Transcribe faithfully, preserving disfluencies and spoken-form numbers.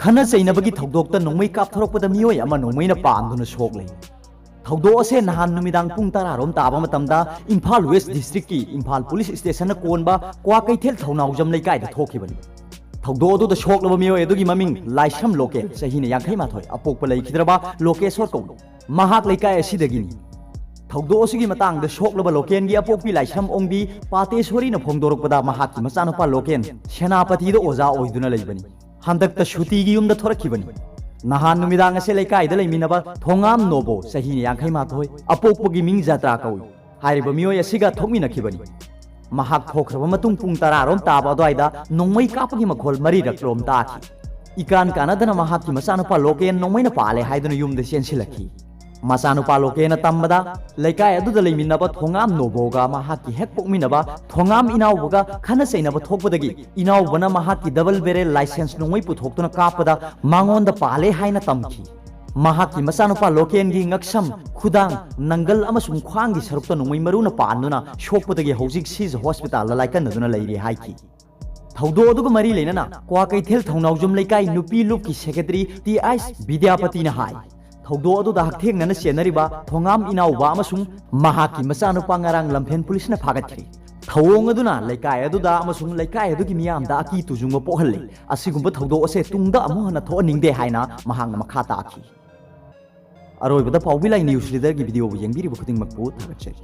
ꯈꯠꯅ ꯆꯩꯅꯕꯒꯤ ꯊꯧꯗꯣꯛꯇ ꯅꯣꯡꯃꯩ ꯀꯥꯞꯊꯣꯔꯛꯄꯗ ꯃꯤꯑꯣꯏ ꯑꯃ ꯅꯣꯡꯃꯩꯅ ꯄꯥꯟꯗꯨꯅ ꯁꯣꯛꯂꯦ꯫ ꯊꯧꯗꯣꯛ ꯑꯁꯦ ꯅꯍꯥꯟ ꯅꯨꯃꯤꯗꯥꯡ ꯄꯨꯡ ꯇꯔꯥ ꯔꯣꯝ ꯇꯥꯕ ꯃꯇꯝꯗ ꯏꯝꯐꯥꯜ ꯋꯦꯁ ꯗꯤꯁꯇ꯭ꯔꯤꯛꯀꯤ ꯏꯝꯐꯥꯜ ꯄꯨꯂꯤꯁ ꯁ꯭ꯇꯦꯁꯟꯅ ꯀꯣꯟꯕ ꯀ꯭ꯋꯥꯀꯩꯊꯦꯜ ꯊꯧꯅꯥꯎꯖꯝ ꯂꯩꯀꯥꯏꯗ ꯊꯣꯛꯈꯤꯕꯅꯤ꯫ ꯊꯧꯗꯣꯛ ꯑꯗꯨꯗ ꯁꯣꯛꯂꯕ ꯃꯤꯑꯣꯏ ꯑꯗꯨꯒꯤ ꯃꯃꯤꯡ ꯂꯥꯏꯁ꯭ꯔꯝ ꯂꯣꯀꯦꯜ, ꯆꯍꯤꯅ ꯌꯥꯡꯈꯩ ꯃꯥꯊꯣꯏ, ꯑꯄꯣꯛꯄ ꯂꯩꯈꯤꯗ꯭ꯔꯕ ꯂꯣꯀꯦꯁꯣꯔ ꯀꯧꯏ꯫ ꯃꯍꯥꯛ ꯂꯩꯀꯥꯏ ꯑꯁꯤꯗꯒꯤꯅꯤ꯫ ꯊꯧꯗꯣꯛ ꯑꯁꯤꯒꯤ ꯃꯇꯥꯡꯗ ꯁꯣꯛꯂꯕ ꯂꯣꯀꯦꯟꯒꯤ ꯑꯄꯣꯛꯄꯤ ꯂꯥꯏꯁ꯭ꯔꯝ ꯑꯣꯡꯕꯤ ꯄꯥꯇꯦꯁꯣꯔꯤꯅ ꯐꯣꯡꯗꯣꯔꯛꯄꯗ, ꯃꯍꯥꯛꯀꯤ ꯃꯆꯥꯅꯨꯄꯥ ꯂꯣꯀꯦꯟ ꯁꯦꯅꯥꯄꯇꯤꯗ ꯑꯣꯖꯥ ꯑꯣꯏꯗꯨꯅ ꯂꯩꯕꯅꯤ꯫ ꯍꯟꯗꯛꯇ ꯁꯨꯇꯤꯒꯤ ꯌꯨꯝꯗ ꯊꯣꯔꯛꯈꯤꯕꯅꯤ꯫ ꯅꯍꯥꯟ ꯅꯨꯃꯤꯗꯥꯡ ꯑꯁꯦ ꯂꯩꯀꯥꯏꯗ ꯂꯩꯃꯤꯟꯅꯕ ꯊꯣꯉꯥꯝ ꯅꯣꯕꯣ, ꯆꯍꯤꯅ ꯌꯥꯡꯈꯩ ꯃꯥꯊꯣꯏ, ꯑꯄꯣꯛꯄꯒꯤ ꯃꯤꯡ ꯖꯥꯇ꯭ꯔꯥ ꯀꯧꯏ, ꯍꯥꯏꯔꯤꯕ ꯃꯤꯑꯣꯏ ꯑꯁꯤꯒ ꯊꯣꯛꯃꯤꯟꯅꯈꯤꯕꯅꯤ꯫ ꯃꯍꯥꯛ ꯊꯣꯛꯈ꯭ꯔꯕ ꯃꯇꯨꯡ ꯄꯨꯡ ꯇꯔꯥ ꯔꯣꯝ ꯇꯥꯕ ꯑꯗꯨꯋꯥꯏꯗ ꯅꯣꯡꯃꯩ ꯀꯥꯞꯄꯒꯤ ꯃꯈꯣꯜ ꯃꯔꯤꯔꯛ ꯔꯣꯝ ꯇꯥꯈꯤ꯫ ꯏꯀꯥꯟ ꯀꯥꯟꯅꯗꯅ ꯃꯍꯥꯛꯀꯤ ꯃꯆꯥꯅꯨꯄꯥ ꯂꯣꯀꯦꯟ ꯅꯣꯡꯃꯩꯅ ꯄꯥꯜꯂꯦ ꯍꯥꯏꯗꯨꯅ ꯌꯨꯝꯗ ꯆꯦꯟꯁꯤꯜꯂꯛꯈꯤ꯫ ꯃꯆꯥꯅꯨꯄꯥ ꯂꯣꯀꯦꯟꯅ ꯇꯝꯕꯗ, ꯂꯩꯀꯥꯏ ꯑꯗꯨꯗ ꯂꯩꯃꯤꯟꯅꯕ ꯊꯣꯉꯥꯝ ꯅꯣꯕꯣꯒ ꯃꯍꯥꯛꯀꯤ ꯍꯦꯛ ꯄꯣꯛꯃꯤꯟꯅꯕ ꯊꯣꯉꯥꯝ ꯏꯅꯥꯎꯕꯒ ꯈꯠꯅ ꯆꯩꯅꯕ ꯊꯣꯛꯄꯗꯒꯤ, ꯏꯅꯥꯎꯕꯅ ꯃꯍꯥꯛꯀꯤ ꯗꯕꯜ ꯕꯦꯔꯦꯜ ꯂꯥꯏꯁꯦꯟꯁ ꯅꯣꯡꯃꯩ ꯄꯨꯊꯣꯛꯇꯨꯅ ꯀꯥꯞꯄꯗ ꯃꯉꯣꯟꯗ ꯄꯥꯜꯂꯦ ꯍꯥꯏꯅ ꯇꯝꯈꯤ꯫ ꯃꯍꯥꯛꯀꯤ ꯃꯆꯥꯅꯨꯄꯥ ꯂꯣꯀꯦꯟꯒꯤ ꯉꯛꯁꯝ, ꯈꯨꯗꯥꯡ, ꯅꯪꯒꯜ ꯑꯃꯁꯨꯡ ꯈ꯭ꯋꯥꯡꯒꯤ ꯁꯔꯨꯛꯇ ꯅꯣꯡꯃꯩ ꯃꯔꯨꯅ ꯄꯥꯟꯗꯨꯅ ꯁꯣꯛꯄꯗꯒꯤ ꯍꯧꯖꯤꯛ ꯁꯤꯖ ꯍꯣꯁꯄꯤꯇꯥꯜꯗ ꯂꯥꯏꯀꯠꯅꯗꯨꯅ ꯂꯩꯔꯤ ꯍꯥꯏꯈꯤ꯫ ꯊꯧꯗꯣꯛ ꯑꯗꯨꯒ ꯃꯔꯤ ꯂꯩꯅꯅ ꯀ꯭ꯋꯥꯀꯩꯊꯦꯜ ꯊꯧꯅꯥꯎꯖꯝ ꯂꯩꯀꯥꯏ ꯅꯨꯄꯤ ꯂꯨꯞꯀꯤ ꯁꯦꯀ꯭ꯔꯦꯇꯔꯤ ꯇꯤ ꯑꯥꯏꯁ ꯕꯤꯗ꯭ꯌꯥꯄꯇꯤꯅ ꯍꯥꯏ, ꯊꯧꯗꯣꯛ ꯑꯗꯨꯗ ꯍꯛꯊꯦꯡꯅꯅ ꯆꯦꯟꯅꯔꯤꯕ ꯊꯣꯉꯥꯝ ꯏꯅꯥꯎꯕ ꯑꯃꯁꯨꯡ ꯃꯍꯥꯛꯀꯤ ꯃꯆꯥꯅꯨꯄꯥ ꯉꯔꯥꯡ ꯂꯝꯐꯦꯟ ꯄꯨꯂꯤꯁꯅ ꯐꯥꯒꯠꯈ꯭ꯔꯦ꯫ ꯊꯧꯑꯣꯡ ꯑꯗꯨꯅ ꯂꯩꯀꯥꯏ ꯑꯗꯨꯗ ꯑꯃꯁꯨꯡ ꯂꯩꯀꯥꯏ ꯑꯗꯨꯒꯤ ꯃꯤꯌꯥꯝꯗ ꯑꯀꯤ ꯇꯨꯖꯨꯡꯕ ꯄꯣꯛꯍꯜꯂꯦ꯫ ꯑꯁꯤꯒꯨꯝꯕ ꯊꯧꯗꯣꯛ ꯑꯁꯦ ꯇꯨꯡꯗ ꯑꯃꯨꯛ ꯍꯟꯅ ꯊꯣꯛꯍꯟꯅꯤꯡꯗꯦ ꯍꯥꯏꯅ ꯃꯍꯥꯛꯅ ꯃꯈꯥ ꯇꯥꯈꯤ꯫ ꯑꯔꯣꯏꯕꯗ ꯄꯥꯎꯕꯤ ꯂꯥꯏ ꯅ꯭ꯌꯨꯁ ꯂꯤꯗꯔꯒꯤ ꯚꯤꯗꯤꯑꯣꯕꯨ ꯌꯦꯡꯕꯤꯔꯤꯕ ꯈꯨꯗꯤꯡꯃꯛꯄꯨ ꯊꯥꯒꯠꯆꯔꯤ꯫